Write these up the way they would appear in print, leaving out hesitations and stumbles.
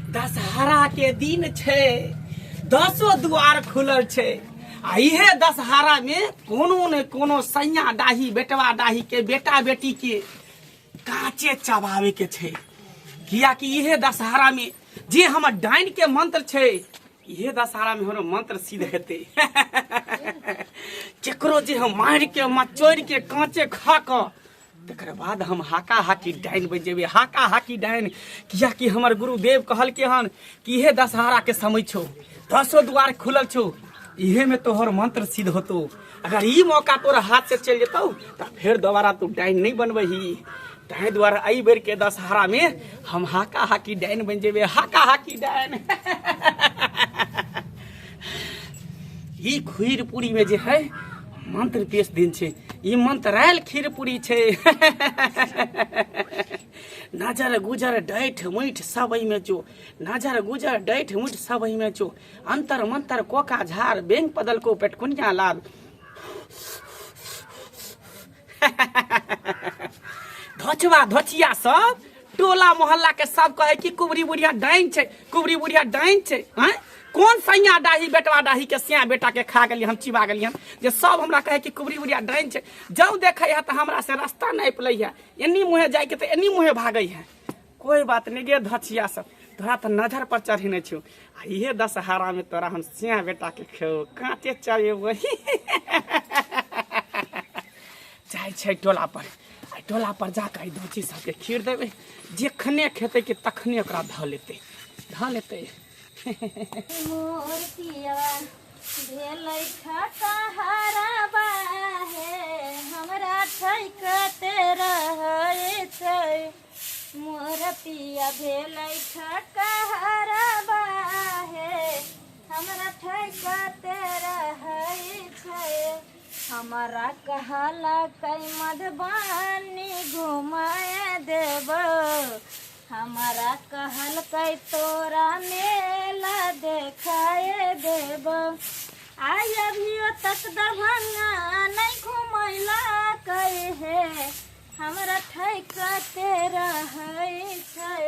दशहरा के दिन छै, दसो दुआर खुलल छै आ इहे दशहरा में कोनो ने कोनो सैया डाही बेटवा डाही के बेटा बेटी के काचे चबावे के छै, कियाकि इहे दशहरा में जे हमर डाइन के मंत्र छै, इहे दशहरा में हमर मंत्र सिद्ध हेतै। केकरो जे हम मारि के मचोरि के कांचे खा कऽ तकर बाद हम हाका हाकी डाइन बनि जेबै, हाका हाकी डाइन। कियाकि हमर गुरुदेव कहलकै हन कि इहे दशहरा के समय छौ, दसो द्वार खुलल छौ, इहे में तोहर मंत्र सिद्ध होतो। अगर ई मौका तोरा हाथ से चलि जेतौ तऽ फेर दोबारा तू डाइन नहीं बनबही। ताहि दुआरे एहि बेर के दशहरा में हम हाका हाकी डाइन बनि जेबै, हाका हाकी डाइन। ई खीर पूरी में जे है मंत्र पेश दिन छै, ई मंत्रायल खीर पूरी छै। नजर गुजर डैठ मुठ सब एहिमे जो, नजर गुजर डैठ मुठ सब एहिमे जो, अंतर मंतर कोका झार बेंग पदल को पेटकुनिया लाल। धोचवा धोचिया सब टोला मोहल्ला के सब कहे कि कुबरी बुढ़िया डाइन छै, कुबरी बुढ़िया डाइन छै। हैं कोन सैया डाही बेटवा डाही के सिया बेटा के खा गेलियै हम, चिबा गेलियै हम, जे सब हमरा कहे कि कुबरी बुढ़िया डाइन छै। जब देखे है तऽ हमरा से रास्ता नहि पलै है, एन्नी मुँहे जाइके तऽ एन्नी मुँहे भागै है। कोई बात नहीं गे धचिया सब, तोरा तऽ नजर पर चढ़ेने छौ आ इहे दशहरा में तोरा हम सिया बेटा के खेबो, कांचे चढ़ेबो। जाइ छै टोला पर, आ टोला पर जाके एहि धोची सबके खीर देबै, जखने खेतै कि तखने ओकरा धऽ लेतै, धऽ लेतै। मोर पिया भेलै खटहरबा हे, हमरा ठैकते रहै छै। मोर पिया भेलै खटहरबा हे, हमरा ठैकते रहै छै। हमरा कहलकै मधुबनी घुमाए देब, हमरा कहलकै तोरा मेला देखाए देब। आइ अभियो तक दरभंगा नहि घुमैलकै हे, हमरा ठैकते रहै छै।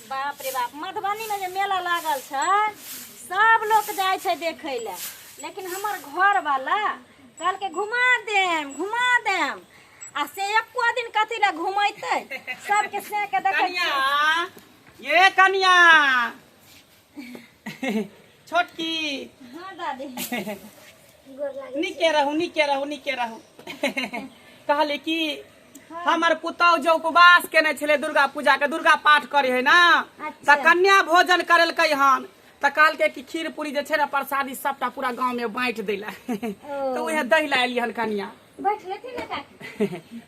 बाप रे बाप, मधुबनीमे जे मेला लागल छै सब लोक जाइ छै देखै लए, लेकिन हमर घरवाला कहलकै घुमा देम घुमा देम, आ से एको दिन कथी लए घुमैतै, सबके से के देखै कनिया, ये कनिया छोटकी। हाँ दादी, गोर लागै। नीके रहू, नीके रहू, नीके रहू। कहली कि हमर पुतहु जो उपवास केने छलै दुर्गा पूजा के, दुर्गा पाठ करे है ना, अच्छा। तऽ कन्या भोजन करेलकै हन, तऽ कहलकै कि खीर पूरी जे छै ने प्रसादी सबटा पूरा गाँव में बाँटि दै लए, तऽ उएह दै लए एलियै हन कनिया। बैठ लेथिन ने काकी?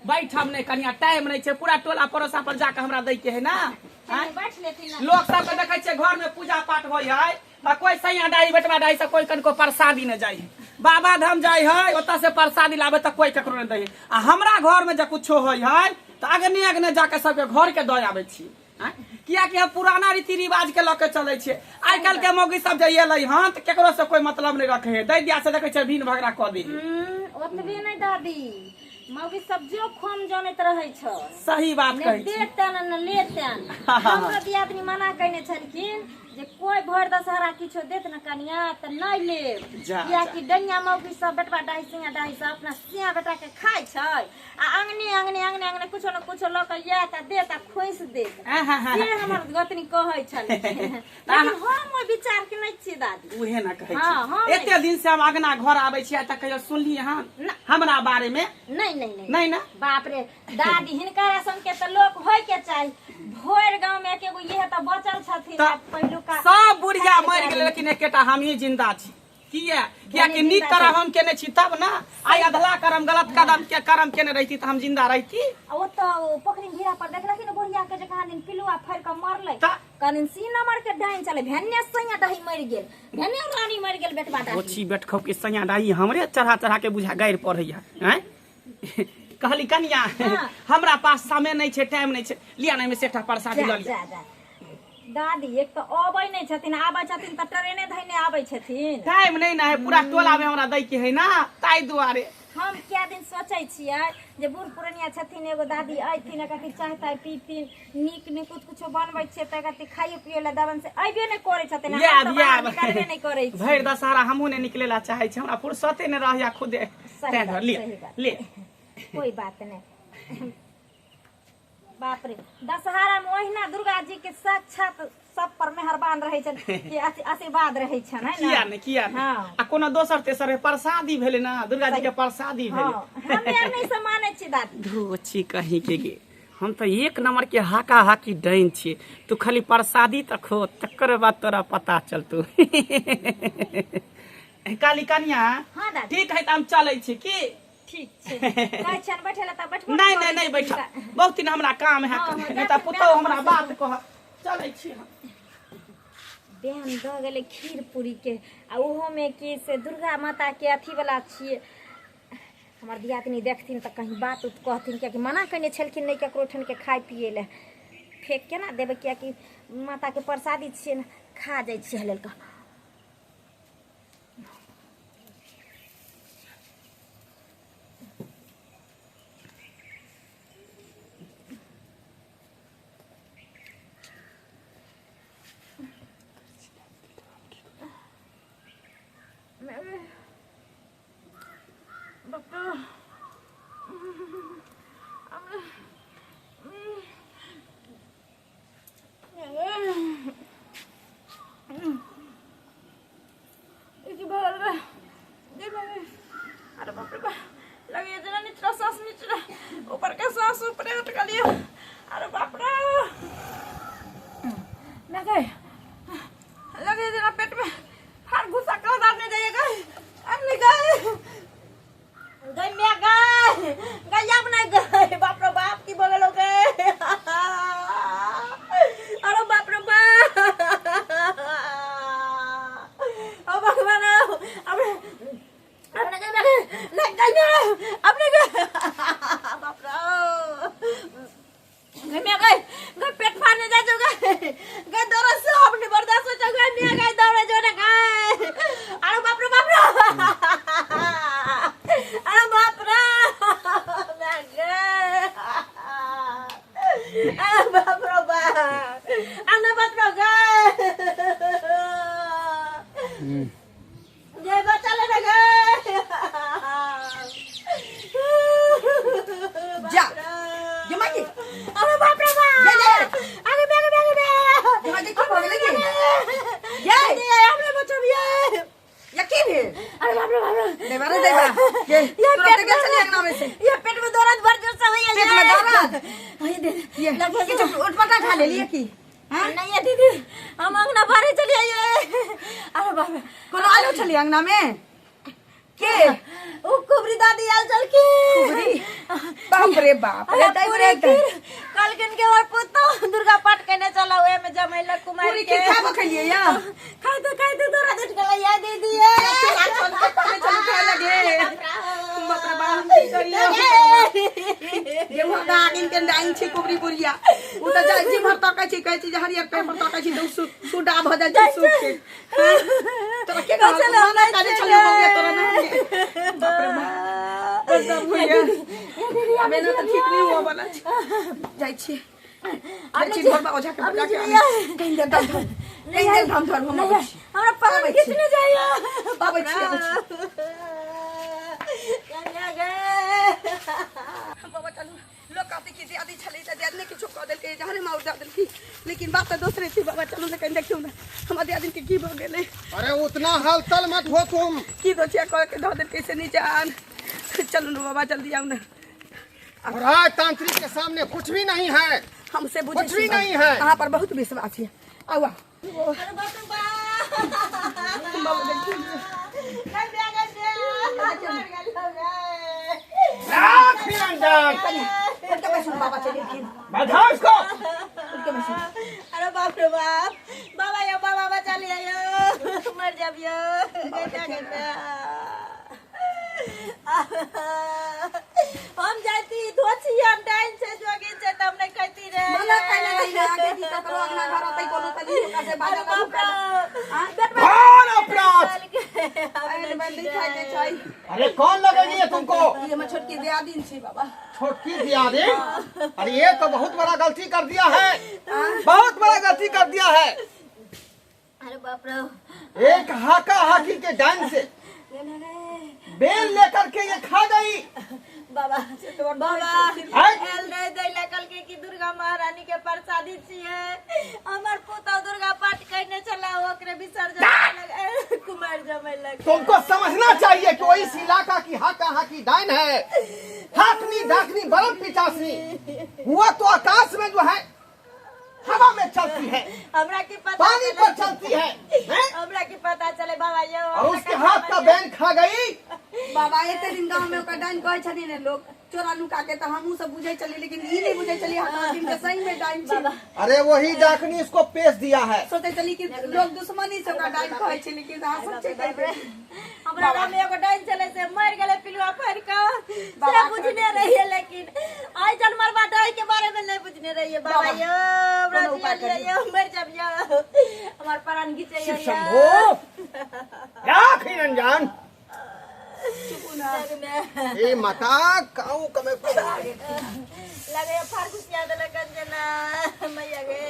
बैठब नहि कनिया, टाइम नहि छै, पूरा टोला पड़ोसा पर जाके हमरा दै के है ना। आँय? बैठ लेथिन ना। लोक सबके देखै छियै घर में पूजा पाठ होइ है तऽ कोई सैया डाही बेटवा डाही से कोई कनको प्रसादी नहि जाइ है। बाबा धाम जाइ है ओतऽ से प्रसादी लाबे तऽ कोई ककरो नहि दै है, आ हमरा घर में जे कुछो होइ है तऽ अगने अगने जाके सबके घर के दऽ आबै छी। आँय? कियाकि हम पुराना रीति रिवाज के लऽ के चलै छियै। आइ काल्हि के मौगी सब जे एलै हन तऽ केकरो से कोई मतलब नहि रखै है, दै दिया से देखै छियै भिन भगड़ा कऽ दै है। ओतबे नहि दादी, मौगी सब जो खोम जनैत रहै छै। सही बात ने कहै छी। देतन ने लेतन। हमरो दियादनी मना कयने छलखिन जे कोई भरि दशहरा किछो देत ने कनिया तऽ नहि लेब, जा, कियाकि डैया मौगी सब बेटवा डाही सिंगा डाही सब अपना सिया बेटा के खाइ छै आ अंगने अंगने अंगने अंगने कुछो ने कुछो लऽ के आयत आ देत आ खोसि देत। से हमर गोतनी कहै छलखिन, लेकिन हम ओहि विचार के नहि छियै दादी। उहे ना कहै हाँ, छी। हम एते दिन से हम अगना घर आबै छियै तऽ कहियो सुनली हन ना। हमरा बारे में? नहीं, नहीं, नहीं। नहीं ना? बाप रे दादी, हिनकर सन के तऽ लोक होय के चाही। भोर गांव में एकेगो इहे तऽ बचल छथिन। तऽ आब पहिलुका सब बुढ़िया मरि गेलै लेकिन एकेटा हमही जिंदा छी। किया? कियाकि नीक करम हम केने छी तब ना, आइ अधला करम गलत कदम के करम केने रहिती तऽ हम जिंदा रहिती। आ ओतऽ ओ पोखरि घेरा पर देखलखिन ने बुढ़िया के जे कहाँ दिन पिलुआ फाड़ि कऽ मरलै, तऽ कहाँ दिन सी नंबर के डाइन चले, भेन्ने सैया दही मरि गेल, भेन्ने रानी मरि गेल बेटवा डाही। ओछी बेटखौ के सैया डाही हमरे चढ़ा चढ़ा के बुझा गारि पढ़ैया। आँय कहली कनिया, हाँ। हमरा पास समय नहीं छै, टाइम नहीं छै, लिया ना एहिमे से एकटा प्रसादी जा, लऽ लिया। जा, जा। दादी एक तऽ अबै नहि छथिन, आबै छथिन तऽ ट्रेने धैने आबै छथिन। टाइम नहीं ना है, पूरा टोला में हमरा दै के है ना, ताहि दुआरे। हम क्या दिन सोचै छियै जे बूढ़ पुरनिया छथिन एगो दादी अयथिन एकरती चाय ताय पीथिन नीक निकुत कुछो बनबै छियै तऽ एकरती खाइयो पियो लए देबनि से अयबे नहि करै छथिन हम याद तऽ बाहर याद निकलबे नहि करै छी भरि दशहरा हमहूँ नहि निकले ला चाहै छी हमरा फुर्सते नहि रहैया खुदे सही तैं बात, दुआरे सही ले बात। ले कोई बात नहीं बाप रे दशहरा में ओहिना दुर्गा जी के साक्षात सब पर मेहरबान रहे छन कि आशीर्वाद रहे छन है ना किया नहि किया नहि हाँ। आ कोनो दोसर तेसर है, प्रसादी भेलै ना दुर्गा जी के प्रसादी भेलै हाँ हमे आर नहीं से मानै छी दादी धू छी कहीं के गे हम तऽ एक नंबर के हाका हाकी डाइन छियै तू खाली प्रसादी तऽ खो तकर बाद तोरा पता चलतौ काली कनिया हाँ दादी ठीक है तऽ हम चलै छी की ठीक छै कहै छियनि बैठे लए तऽ बैठबो नहीं करै नहीं नहीं छथिन बैठा तऽ। बहुत दिन हमरा काम है हाँ, हाँ, नहीं जा तऽ फिर पुतहु बेन हमरा बस। बात कह चलै छी हम बेन दऽ गेलै खीर पूरी के आ ओहोमे कि से दुर्गा माताके अथीवला छियै हमर दियादनी देखथिन तऽ कहीं बात उत कहथिन कियाकि मना कयने छलखिन नहि ककरो ओहिठामके खाय पियै लए फेक केना देबै कियाकि माताके प्रसादी छियै ने खा जाइ छियै हलेल कऽ अरे बाप रे बाप लगैए जेना निचला साँस निचला ऊपरके साँस ऊपरे अटकल यऽ अरे बाप रे लगै लगैए जेना पेटमे हार घुसा कऽ दाबने जाइए गए अब नहीं गए गई मैं गई गई अब नहीं गई बाप रे बाप की बगल हो गए अरे बाप रे बाप ओ भगवान अब अब नहीं गई नहीं गई मैं अब नहीं गई बाप रे गई मैं गई गई पेट फाड़ने जा जो गई गई दर्द से अब नहीं बर्दाश्त हो गई मैं गई दौड़े जो ना गई अरे बाप रे बाप रे अरे बाप रे मैं गई अरे बाप रे बाप अरे बाप रे गई जय बच्चा ले गए जा ये माई अरे बाप रे बाप ये ये आगे बे आगे बे आगे बे ये माई की भगले की ये ये हमरे बचबिए ये की भेल अरे बाप रे बाप रे देवा रे देवा ये ये तुरंत पेट गेल में छलियै अंगना में से ये पेट में दर्द बड़ जोर से होइए पेट में दर्द? होइए दे ये लगे किछु उटपटा खा लेलियै की हाँ? नहीं ये दीदी हम अंगना बाहर चली आइए अरे बाप रे कोनो आयल छलियै अंगना में के उ कुबरी दादी आयल चल के कुबरी? बाप रे बाप रे अरे दाइ पूरी रे दाइ। खीर कहलखिन के और पुतो दुर्गा पाठ केने चला ओए में जमैला कुमार पूरी के खीर खाबो खेलियै या खाइते खाइते तोरा उठ गेलै या दीदी ये चल के पहिले चलू खाए लगे बाप रे बाप हम की करियै जे वहाँ नागिन के डाइन छै कुबरी बुढ़िया उ तऽ जाइ छी भर तकै छी कहै छी जे हरियर पेपर तकै छी तऽ उ सुडा भऽ जाइ छै सूख के हाँ? तोरा के कहल चलो, मना करे छलियौ बौआ तोरा ना बाप रे बाप बस सब होइया आब एना तऽ ठीक नहि हुअ वाला छै जाइ छी जाइ छी घर में ओझा के बजा के आनै छी। कहीं देर दम धर कहीं देर दम धर हम अबै छी हमरा पलंग आबै छी। खींचने जाइए आबै छी आबै छी बाबा चलू लोक कहते कि दियादी छलै तऽ दियादनी किछु कऽ देलकै जहरे माउर दऽ देलकै लेकिन बात तऽ दोसरे छै बाबा चलू ने कनि देखियौ ने हमर दियादनी के की भऽ गेलै अरे उतना हलचल मत हो तुम की दोचिया कऽ के धऽ देलकै से नहि जान चलू ने बाबा जल्दी आउ ने और आज तांत्रिक के सामने कुछ भी नहीं है हमसे बुझै कुछ भी छी नहीं है। अहाँ पर बहुत विश्वास यऽ आउ आउ अरे बाप रे बाप बाबा देखियौ ने। राख निरंजन उठ के बैसू बाबा चलि गेलखिन बाधाओ इसको उठ के बैसू अरे बाप रे बाप बाबा यो बाबा बचा लिया यो मर जाब यो गंजा गंजा हम जाती धोछी हम डाइन से जोगिन से तब नहीं कहती रे मना कयने रही ने आगे की ककरो अंगना घर अतै कोनो तनी ओकरा से अरे बाजऽ बाप लगू रे घोर अपराध एहन बन नहीं खाए के चाही। अरे कौन लगेगी ये तुमको? ई हमर छोटकी दियादिन छै बाबा। छोटकी दियादिन? अरे ये तो बहुत बड़ा गलती कर दिया है, बहुत बड़ा गलती कर दिया है। अरे बाप रे, एक हाका हाकी के डांस से बेल लेकर के ये खा गई। बाबा बाबा आय? एल नहीं दैला कल के कि दुर्गा महारानी के प्रसादी छिए, हमर पुतौ दुर्गा पाठ करने छला, ओकरे विसर्जन लग कुमार जमै लग। तुमको समझना चाहिए कि वही इस इलाका की हाका हाकी डाइन है, हाकनी डाकनी बरम पिचासनी, हुआ तो आकाश में जो है हवा में चलती है, हमरा की पता पानी चले। पर चलती है, हैं? हमरा की पता चले बाबा यो और उसके हाथ का बैन खा गई। बाबा एते दिन गांव में ओकर डाइन कहै छथिन ने लोग चोरा नुका के, तऽ हमहूँ सब बुझै छलियै, लेकिन ई नहि बुझै छलियै हाका के सही में डाइन छै। अरे वही डाकनी इसको पेश दिया है। सोचै छलियै कि लोग दुश्मनी से ओकरा डाइन कहै छै, लेकिन अहाँ सब छै कहै छै। हमरा गाँव में एगो डाइन चले से मर गेलै पिलुआ फाड़ के, से बाबा बुझने रहिए, लेकिन आई जनमरबा डाइन के बारे में नहीं बुझने रहिए बाबा यो। हमरा कोनो उपाय जिया लिया यो, मर जाब यो, हमर प्राण घिचे यो। शिव शंभो राख रंजान ए माता काऊ कमे लगे फाड़ घुसिया देलक जेना मैया गे।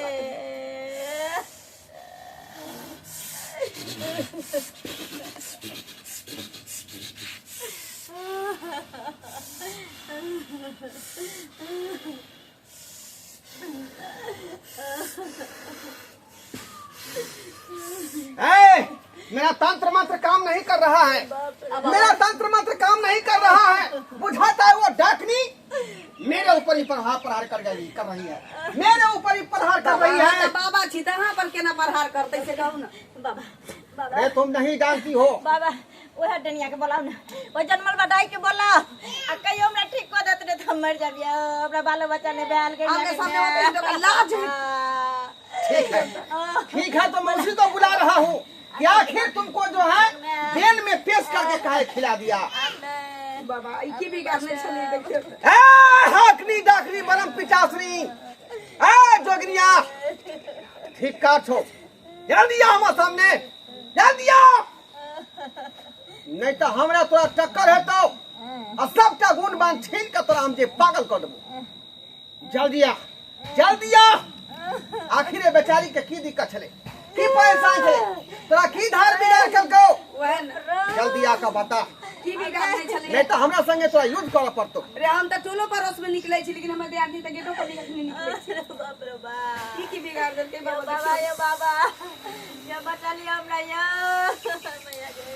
ए, मेरा तंत्र मंत्र काम नहीं कर रहा है, मेरा तंत्र मंत्र काम नहीं कर रहा है। बुझाता है वो डाकनी मेरे ऊपर ही प्रहार प्रहार कर गई कर रही है, मेरे ऊपर ही प्रहार कर रही है। तऽ बाबा छी तऽ अहाँ पर केना प्रहार करतै से कहू ने। बाबा बाबा अरे तुम नहीं जानती हो। बाबा ओहे डनिया के बोलाउ ने, ओ जनमल बडाई के बोलाउ आ कहियो हमरा ठीक कऽ देत, नहीं तऽ हम मरि जाबियै, हमरा बालो बच्चा नहि भेल के। आमने सामने होतै तऽ ओकरा लाज हेतै। ठीक है ठीक है, तो मैं उसी को बुला रहा हूँ कि आखिर तुमको जो है बेल में पेश करके काहे खिला दिया। बाबा ई की बिगाड़ने छलियै देखियौ। ए हाकनी डाकनी बरम पिचासनी, ए जोगनिया ठीक का छो, जल्दी आ हमारे सामने, जल्दी आ, नहीं तो हमरा तोरा टक्कर हेतौ आ सबटा गुण बान छीन के तोरा हम जे पागल कर देबो। जल्दी आ जल्दी आ। आखिर ए बेचारी के की दिक्कत छले, की परेशान छले, तोरा की धार बिगाड़ कलकौ? वएह ने। जल्दी आ के बता की बिगाड़ने छलै। नहीं तो हमरा संगे तोरा युद्ध करऽ पड़तौ। रे हम तऽ टोलो पड़ोस में निकलै छी, लेकिन हमर दियादनी तऽ गेटो पर नहीं निकलै छै। बाप रे बाप, की की बिगाड़ देलकै यो बाबा? बाबा यो बाबा यो बचा लियो हमरा यो मैया गे।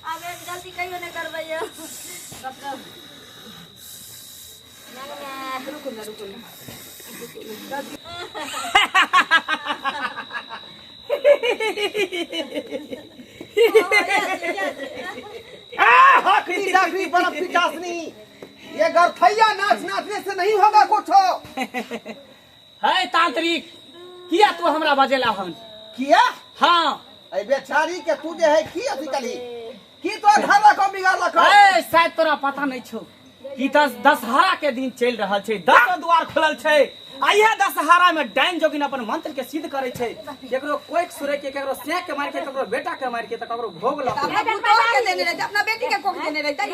आब एहन गलती कहियो नहि करबै यो। बाप रे। रुकू ने रुकू ने। ए हाकनी डाकनी बरफ पिचासनी, ये गरथैया नाच नाचने से नहीं होगा कुछ। है तांत्रिक, किया तू हमरा बजेला हन? किया? हाँ। ए बेचारी के तू जे है की अथी कली की तो घर रखो बिगाड़ रखो। ए शायद तोरा पता नहीं छौ कि दशहरा के दिन चलि रहल छै, दसो द्वार खुलल छै, आ इएह दशहरा में डाइन जोगिन अपन मंत्र के सिद्ध करे छै, केकरो कोइक सुरे के, केकरो सेक के मार के, केकरो बेटा के मार के, तऽ ककरो भोग लऽ के। अपना पुतोह के देने रहतै, अपना बेटी के कोख देने रहतै।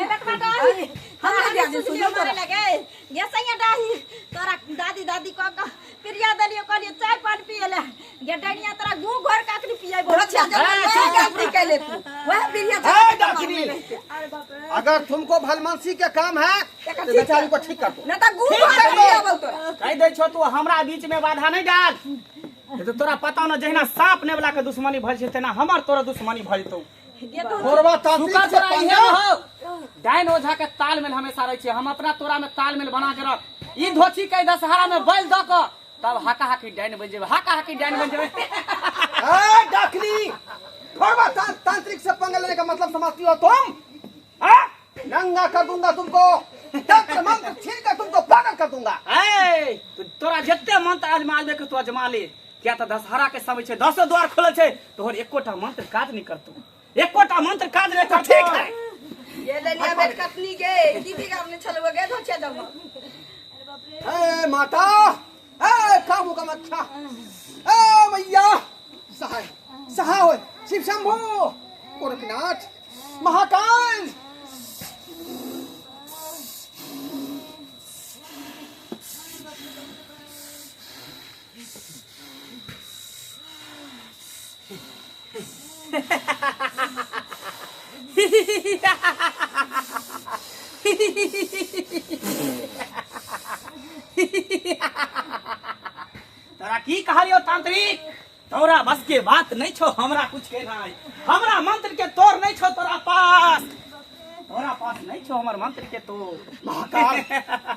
हमरा दियादनी सुनियौ तोरा। लगे गे सैया डाही, तोरा दादी दादी कह कऽ प्रिया देलियो, कहलियो चाय पान पिए ले, गे डनिया तोरा गू घर के अखनी पिए। रक्षा जब वएह गलती कैले तू, वएह बिरिया ए डाकनी, अरे बाप रे। अगर तुमको भलमानसी के काम है एकर तो ठीक बेचारी को ठीक कर दो, न तऽ गू ठीक घर कर दो। पियाबौ तोरा। कहि दै छौ तू हमरा बीच में बाधा नहीं डाल, नहीं तो तोरा पता न जहिना सांप नेवला के दुश्मनी भइल छै तेना हमर तोरा दुश्मनी भइल तौ। गे तू मोरवा तांत्रिक सुका से तोरा इहे पंगा। रहौ, डाइन ओझा के तालमेल हमेशा रहै छै, हम अपना तोरा में तालमेल बना के रख। ई धोती के दशहरा में बैल दऽ कऽ तब हाका हाकी डाइन बनि जेबै, हाका हाकी डाइन बनि जेबै। ए डाकनी, मोरवा तांत्रिक से पंगा लेने का मतलब समझती हो तुम? आ? नंगा कर दूंगा तुमको, तंत्र मंत्र छीन कर तुमको पागल कर दूंगा। ए तोरा जते मंत्र आजमा लेके तू आजमा ले, किया तऽ दशहरा के समय छै, दसो द्वार खुलल छै, तोहर एकोटा मंत्र काज नहीं करतौ, एकोटा मंत्र काज नहीं करतौ। ठीक है। ये डनिया बेट कटनी गे की बिगाड़ने छलौ गे धोछिया जब। ए माता, ए कामू का मच्छा, ए मैया सहाय। सहा हो शिव शंभू गोरखनाथ महाकाल तोरा की कहलियो तांत्रिक तोरा बस के बात नहीं छो हमरा कुछ केनाइ हमरा मंत्र के तोड़ नहीं छो तोरा पास तोरा पास नहीं छो हमर मंत्र के तोड़ महाकाल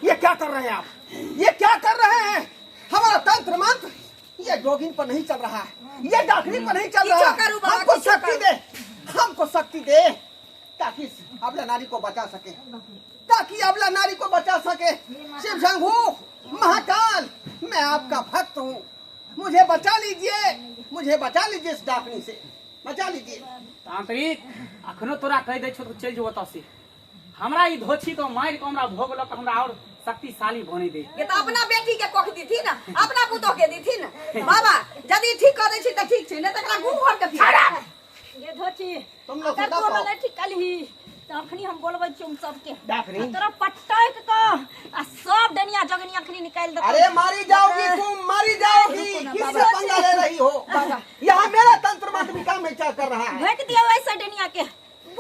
ये क्या कर रहे हैं आप ये क्या कर रहे हैं हमारा तंत्र मंत्र ये जोगिन पर नहीं चल रहा है ये डाकनी पर नहीं चल रहा करू है बाबा, हमको किछो शक्ति करू। दे हमको शक्ति दे ताकि इस अबला नारी को बचा सके ताकि अबला नारी को बचा सके शिव शंभू महाकाल मैं आपका भक्त हूँ मुझे बचा लीजिए मुझे बचा लीजिए इस डाकनी से बचा लीजिए तांत्रिक अखनो तोरा कहि दै छौ तऽ चलि जो ओतऽ से हमरा ई धोछी को मारि के हमरा भोग लऽ के हमरा और शक्तिशाली बनै दे ये तो अपना बेटी के कोख दीथी ना अपना पुतोह के दीथी ना बाबा यदि ठीक कर दै छी तऽ ठीक छै नहि तऽ एकरा गुम भर के फिर ये धोची तुम लोग अगर सुना तू हमरा पाओ। नहीं ठीक कलही तऽ अखनी हम बोलबै छियौ हम सबके डाकनी। आ तोरा पटक कऽ आ सब डनिया जगनिया अखनी निकालि देतौ अरे मारी जाओगी तुम मारी जाओगी रुको ना, किससे बाबा। पंगा ले रही हो यहाँ मेरा तंत्र मंत्र भी काम नहीं चल कर रहा है भोंक दिया वैसे डनिया के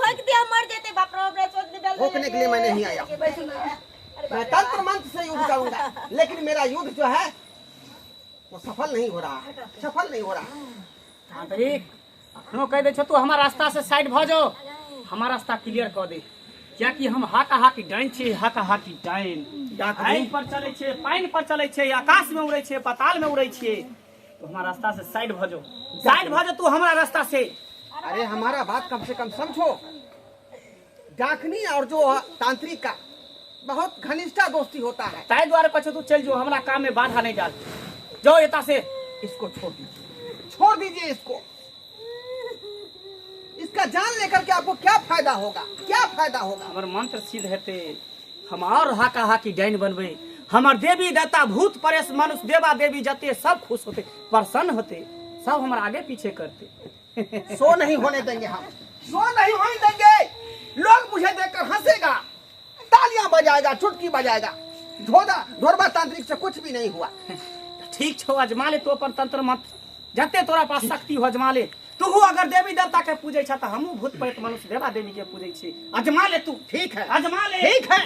भोंक दिया मर जेते बाप रे बाप सोच दे भोंकने के लिए मैं नहीं आया। मैं तंत्र मंत्र से युद्ध करूंगा लेकिन मेरा युद्ध जो है वो सफल नहीं हो रहा है सफल नहीं हो रहा है तांत्रिक अखनो कहि दै छौ तू हमर रास्ता से साइड भऽ जाओ हमर रास्ता क्लियर कऽ दे कियाकि हम हाका हाकी डाइन छी हाका हाकी डाइन आगि पर चलै छियै पानि पर चलै छियै आकाश में उड़ै छियै पाताल में उड़ै छियै तो हमारा रास्ता से साइड भऽ जाओ साइड भऽ जाओ तू हमारा रास्ता से अरे हमारा बात कम से कम समझो डाकनी और जो तांत्रिक का बहुत घनिष्ठा दोस्ती होता है ताहि दुआरे कहै छौ तू चलि जो हमरा काम में बाधा नहीं डाल जाओ एता से इसको छोड़ दीजिए छोड़ दीजिए इसको इसका जान लेकर के आपको क्या फायदा होगा क्या फायदा होगा हमर मंत्र सिद्ध हेतै हम और हाका हाकी डाइन बनबै हमर देवी देवता भूत परेश मनुष्य देवा देवी जते सब खुश होते प्रसन्न होते सब हमर आगे पीछे करते सो नहीं होने देंगे हम सो नहीं होने देंगे लोग मुझे देखकर हंसेगा तालियां बजाएगा चुटकी बजाएगा धोदा धोरबा तांत्रिक से कुछ भी नहीं हुआ ठीक छौ अजमा ले तू अपन तंत्र मंत्र जते तोरा पास शक्ति हो अजमा ले तू अगर देवी देवता के पूजै छ त हमहूँ भूत प्रेत मनुष्य देवा देवी के पूजै छी अजमा ले तू ठीक है अजमा ले ठीक है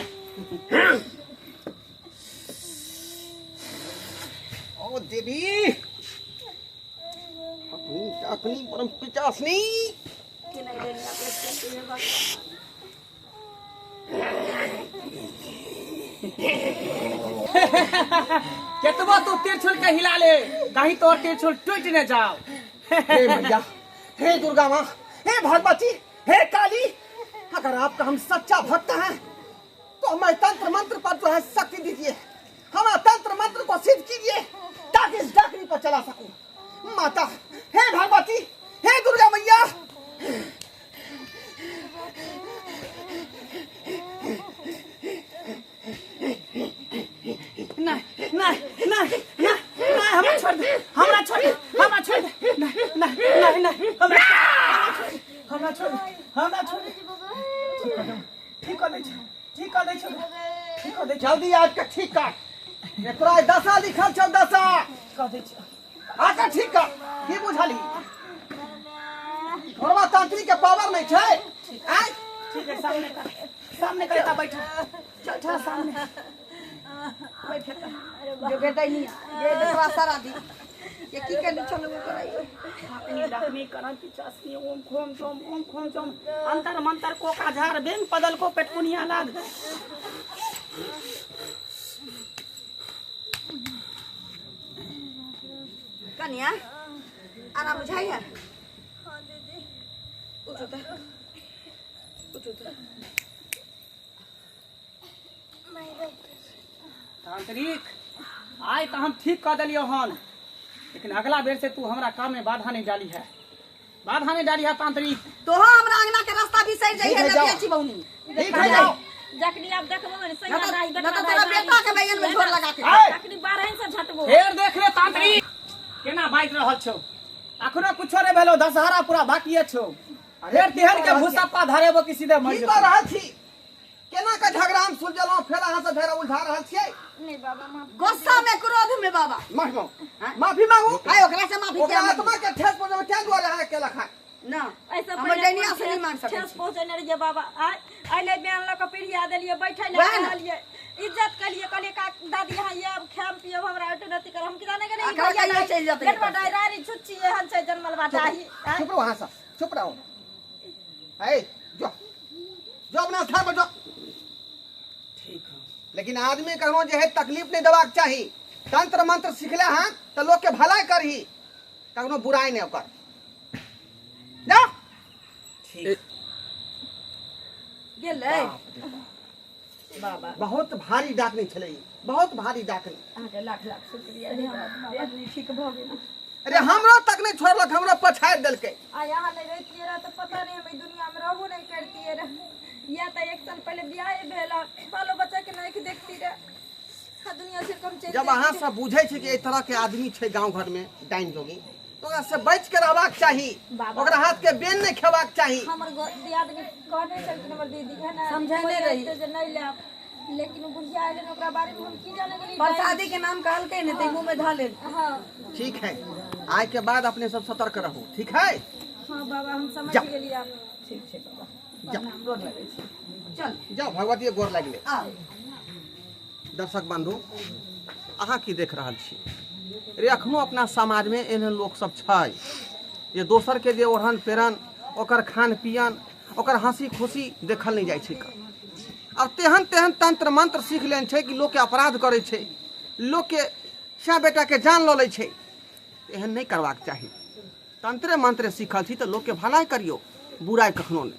ओ देवी अपनी अपनी परम पिचासनी केतबो तू तिरछुल के हिला ले कहीं तोर तिरछुल टूट न जाओ हे मैया हे दुर्गा माँ हे भगवती हे काली अगर आपका हम सच्चा भक्त हैं तो हमारे तंत्र मंत्र पर जो है शक्ति दीजिए हमारा तंत्र मंत्र को सिद्ध कीजिए ताकि इस डाकनी पर चला सकूं माता हे भगवती हे दुर्गा मैया नहीं नहीं नहीं नहीं नहीं हमरा छोड़ दे हमरा छोड़ दे हमरा छोड़ दे नहीं नहीं नहीं नहीं हमरा हमरा छोड़ दे हमरा छोड़ दे ठीक कर दे ठीक कर दे ठीक कर दे जल्दी आज के ठीक कर एकरा दशा लिखल छौ दशा कर दे आकर ठीक कर की बुझली घोड़वा तांत्रिक के पावर नहीं छै आय ठीक है सामने कर सामने कर एता बैठ बैठ सामने बैठ जो बेटा नहीं ये देखवा सारा दी ये की के चलो कराइयो अपनी डाकनी करण की चासनी ओम खोम चोम ओम खोम चोम अंतर मंतर को का झार बेंग पदल को पेटकुनिया लाग कनिया आराम बुझाई है हाँ दीदी उठो तो उठो तो तांत्रिक आइ तऽ हम ठीक कऽ देलियौ हन लेकिन अगला बेर से तू हमरा काम में बाधा नहीं डाली है बाधा नहीं डाली है तांत्रिक तोहो हमरा अंगना के रास्ता बिसरि जाइ ठीक है है, ना जाओ। बेची बौनी ठीक है जाओ जखनी आब देखबो ने ना सैया तो दाई ना बेटा तो तोरा बेटा के बैगन में झोर लगा के आय जखनी बारहन से झटबो फेर देख रे तांत्रिक केना बाजि रहल छौ अखनो कुछो नहीं भेलो दशहरा पूरा बाकी छो। फेर तेहन के भूसप्पा धरेबो कि सीधे मर की जेतौ। कऽ रहल छी? केना के झगड़ा हम सुलझेलहुँ, फेर अहाँ सब फेर उलझा रहल छियै? नहीं बाबा, माफ। गुस्सा में, क्रोध में बाबा। माफी मांगू, माफी मांगू। आय ओकरा से माफी ओकरा किया मांगू? आत्मा के ठेस पहुंचेबै तें दुआरे अहाँ केलक हँ। ना, ऐसे हमर पहिले डैनिया कोन से नहीं मांग सकै ठेस छी। पहुंचेने रहियै बाबा। आइ अइलै बयान लऽ कऽ पीढ़िया देलियै, बैठै लए वएह ने। कहलियै, इज्जत कलियै, कहलियै का दादी यहाँ आयब, खायब पियब, हमरा ओहिठाम अथी करब। हम की जाने गेलियै आ घर कहियो चलि जेतै। बेटवा डायरी छुच्ची एहन छै जनमल बा डाही। आँय? चुप रहो अहाँ सब, चुप रहो। है जो जो अपना स्थान पर जो। ठीक है। लेकिन आदमी कखनो जे है तकलीफ नहीं देबाक चाही। तंत्र मंत्र सिखले हँ तऽ लोक के भलाई करही, कखनो बुराई नहीं ओकर। जा। ठीक। गेलै बाबा। बहुत भारी डाकनी छलै ई, बहुत भारी डाकनी। अहाँके लाख लाख शुक्रिया रे बाबा, आदमी ठीक भऽ गेल। अरे हमरो तक नहीं छोड़लक, हमरो पछाड़ि देलकै। आ यहाँ नहीं रहतियै रह तऽ पता नहीं हम ई दुनिया में रहबो नहीं करतियै रह। या तऽ एक साल पहले बियाह भेल, बालो बच्चा के नहीं देखती रह, आ दुनिया से कम चलि जब अहाँ सब बुझै छै कि एहि तरह के आदमी छै गांव घर में डाइन जोगी, तो ओकरा से बच के रहबाक चाही, बाबा। ओकरा हाथ के बेन नहीं खेबाक चाही। हमर दियादनी कहने छलखिन, हमर दीदी है ना, समझेने रही। जे नहीं लेब, लेकिन उ बुढ़िया एलै ने, ओकरा बारे में हम की जाने गेलियै। प्रसादी के नाम कहलकै ने तऽ मुंह में धऽ लेल। हाँ। ठीक है, आय के बाद अपने सब सतर्क रहू, ठीक है? हाँ बाबा, हम समझ जा। गेलियै आब। ठीक छै बाबा। जा। गोर लगै छी, चल। जाओ, भगवती गोर लगले। आउ। दर्शक बंधु, अहाँ की देख रहल छी रे? अखनो अपना समाजमे एहन लोक सब छै जे दोसरके जे ओढ़न पेरन, ओकर खान पियन, ओकर हंसी खुशी देखल नहि जाइ छै। आब तेहन तेहन तंत्र मंत्र सीख लेने छै कि लोकके अपराध करै छै, लोकके सएह बेटाके जान लऽ लै छै। एहन नहि करबाक चाही। तंत्रे मंत्रे सीखल छी तऽ लोकके भलाइ करियौ, बुराइ कखनो नहि।